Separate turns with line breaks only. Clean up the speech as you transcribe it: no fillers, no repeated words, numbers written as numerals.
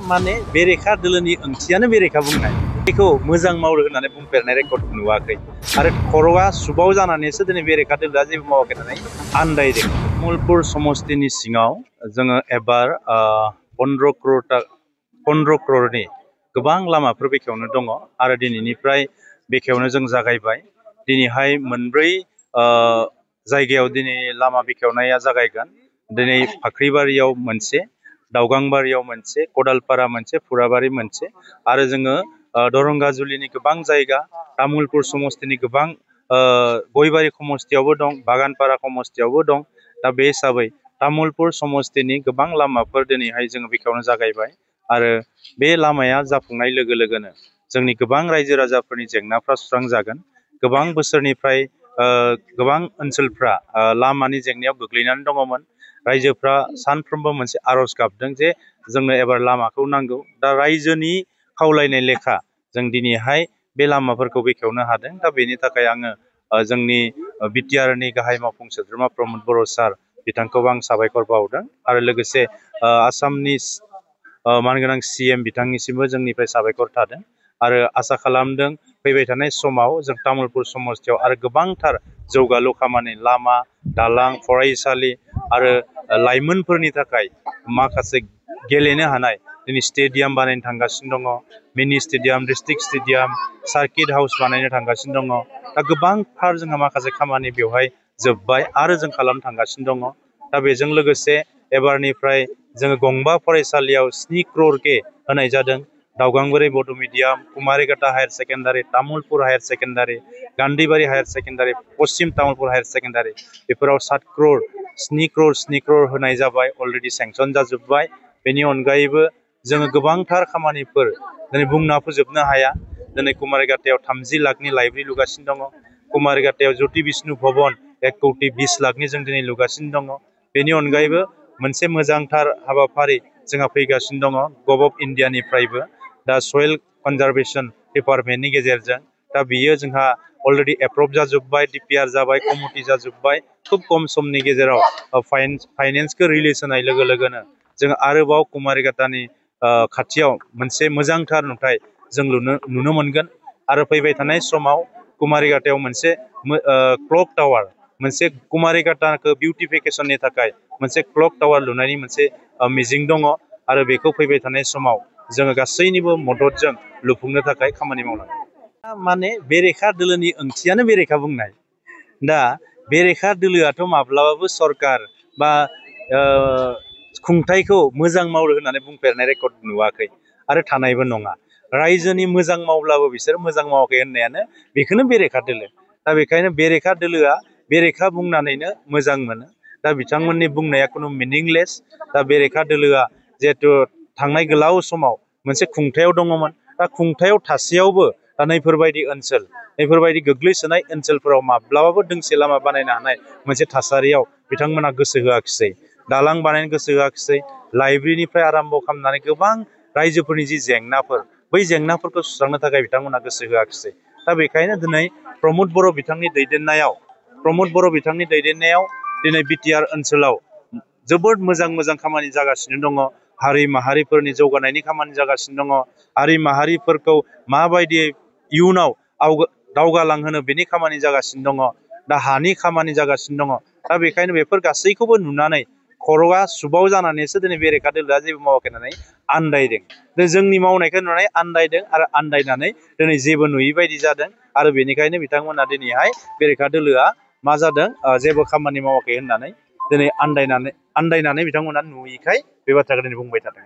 माने बेरेखा दोलोनि ओंथियानो बेरेखा बुंनाय बेखौ मोजां मावो होननानै बुंफेरनाय रेकर्ड नुवाखै आरो खर'आ सुबाव जानानैसो दिनै बेरेखा दोलोआ जेबो मावाखै होननानै आन्दायदों। तामुलपुर समस्तिनि सिङाव जोङो एबार 15 crore गोबां लामाफोर बेखेवनो दङ आरो दिनैनिफ्राय बेखेवनो जों जागायबाय। दिनैहाय मोनब्रै जायगायाव दिनै लामा बेखेवनाया जागायगोन। दिनै फाख्रिबारियाव मोनसे, दावगांबारियाव मोनसे, कदालपारा मोनसे, फुराबारि मोनसे आरो जोङो दरंगाजुलिनि गोबां जायगा, तामुलपुर समस्तिनि गोबां गयबारि समस्तियावबो दं, बागानपारा समस्तियावबो दं। दा बे हिसाबै तामुलपुर समस्तिनि गोबां लामाफोर दिनैहाय जोङो बेखेवनो जागायबाय आरो बे लामाया जाफुंनाय लोगो लोगोनो जोंनि गोबां रायजो राजाफोरनि जेंनाफ्रा सुस्रांजागोन। गोबां बोसोरनिफ्राय गोबां ओनसोलफ्रा लामानि जेंनायाव गोग्लैनानै दङमोन। रायजोफ्रा सानफ्रोमबो मोनसे आरज गाबदों जे जोंनो एबार लामाखौ नांगौ। दा रायजोनि खावलायनाय लेखा जों दिनैहाय बे लामाफोरखौ बेखेवनो हादों। दा बेनि थाखाय आङो जोंनि बिटिआरनि गाहाय मावफुं सोद्रोमा प्रमद बर' सार बिथांखौबो आं साबायखर बावदों आरो लोगोसे आसामनि मानगोनां CM बिथांनिसिमबो जोंनिफ्राय साबायखर थादों आरो आसा खालामदों फैबाय थानाय समाव जों तामुलपुर समस्तियाव आरो गोबांथार जौगालु खामानि, लामा, दालां, फरायसालि आरो लाइमोनफोरनि थाखाय माखासे गेलेनो हानाय दिनै स्टेडियाम बानायनो थांगासिनो दङ, मिनि stadium, district stadium, circuit house बानायनो थांगासिनो दङ। दा गोबांथार जोंहा माखासे खामानि बेवहाय जोब्बाय आरो जों खालामनो थांगासिनो दङ। दा बेजों लोगोसे एबारनिफ्राय जोङो गंबा फरायसालियाव 7 crore होनाय जादों। Daogaonbari Bodo' medium, Kumarighata higher secondary, Tamulpur higher secondary, Gandhibari higher secondary, Paschim Tamulpur higher secondary बेफोराव 7 crore होनाय जाबाय, अलरेडि सेंसन जाजोब्बाय। बेनि अनगायैबो जोङो गोबांथार खामानिफोर दिनै बुंना फोजोबनो हाया। दिनै कुमारिघाटायाव 30 लाखनि लाइब्रेरि लुगासिनो दङ। कुमारिघाटायाव ज्योति बिष्णु भवन 1,20,00,000 जों दिनै लुगासिनो दङ। बेनि अनगायैबो मोनसे मोजांथार हाबाफारि जोंहा फैगासिनो दङ गभ अफ इन्डियानिफ्रायबो, दा सयल कनजारभेसन डिपार्टमेन्टनि गेजेरजों। दा बियो जोंहा अलरेडि एप्रभ जाजोब्बाय, DPR जाबाय, कमिटि जाजोब्बाय। खुब खम समनि गेजेराव फाइनेन्सखौ रिलिज होनाय लोगो लोगोनो जों आरोबाव कुमारिघाटानि खाथियाव मोनसे मोजांथार नुथाय जों नुनो मोनगोन आरो फैबाय थानाय समाव कुमारिघाटायाव मोनसे क्लक टावार, मोनसे कुमारिघाटाखौ बिउटिफिकेसननि थाखाय मोनसे क्लक टावार लुनायनि मोनसे मिजिं दङ आरो बेखौ फैबाय थानाय समाव जोङो गासैनिबो मददजों लुफुंनो थाखाय खामानि मावनांगोन। माने बेरेखा दोलोनि ओंथियानो बेरेखा बुंनाय। दा बेरेखा दोलोआथ' माब्लाबाबो सरकार बा खुंथायखौ मोजां मावो होननानै बुंफेरनाय रेकर्ड नुवाखै आरो थानायबो नङा। रायजोनि मोजां मावब्लाबो बिसोर मोजां मावाखै होननायानो बेखौनो बेरेखा दोलो। दा बेखायनो बेरेखा दोलोआ बेरेखा बुंनानैनो मोजां मोनो। दा बिथांमोननि बुंनाया खुनु मिनिंलेस। दा बेरेखा दोलोआ जिहेथु थांनाय गोलाव समाव मोनसे खुंथायाव दङमोन। दा खुंथायाव थासेयावबो दा नैफोरबायदि ओनसोल, नैफोरबायदि गोग्लैसोनाय ओनसोलफोराव माब्लाबाबो दोंसे लामा बानायनो हानाय मोनसे थासारियाव बिथांमोना गोसो होआखिसै। दालां बानायनो गोसो होआखिसै। लाइब्रेरिनिफ्राय आराम्भ खालामनानै गोबां रायजोफोरनि जि जेंनाफोर, बै जेंनाफोरखौ सुस्रांनो थाखाय बिथांमोना गोसो होआखिसै। दा बेखायनो दिनै प्रमद बर' बिथांनि दैदेननायाव दिनै बिटिआर ओनसोलाव जोबोद मोजां मोजां खामानि जागासिनो दङ। हारि माहारिफोरनि जौगानायनि खामानि जागासिनो दङ। हारि माहारिफोरखौ माबायदि इयुनाव दावगालांहोनो बेनि खामानि जागासिनो दङ। दा हानि खामानि जागासिनो दङ। दा बेखायनो बेफोर गासैखौबो नुनानै खर'आ सुबाव जानानैसो दिनै बेरेखा दोलोआ जेबो मावाखै होननानै आन्दायदों। जोंनि मावनायखौ नुनानै आन्दायदों आरो आन्दायनानै दिनै जेबो नुयि बायदि जादों आरो बेनिखायनो बिथांमोना दिनैहाय बेरेखा दोलोआ मा जादों जेबो खामानि मावाखै होननानै दिनै आन्दायनानै बिथांमोना नुयिखाय बे बाथ्राखौ दिनै बुंबाय थादों।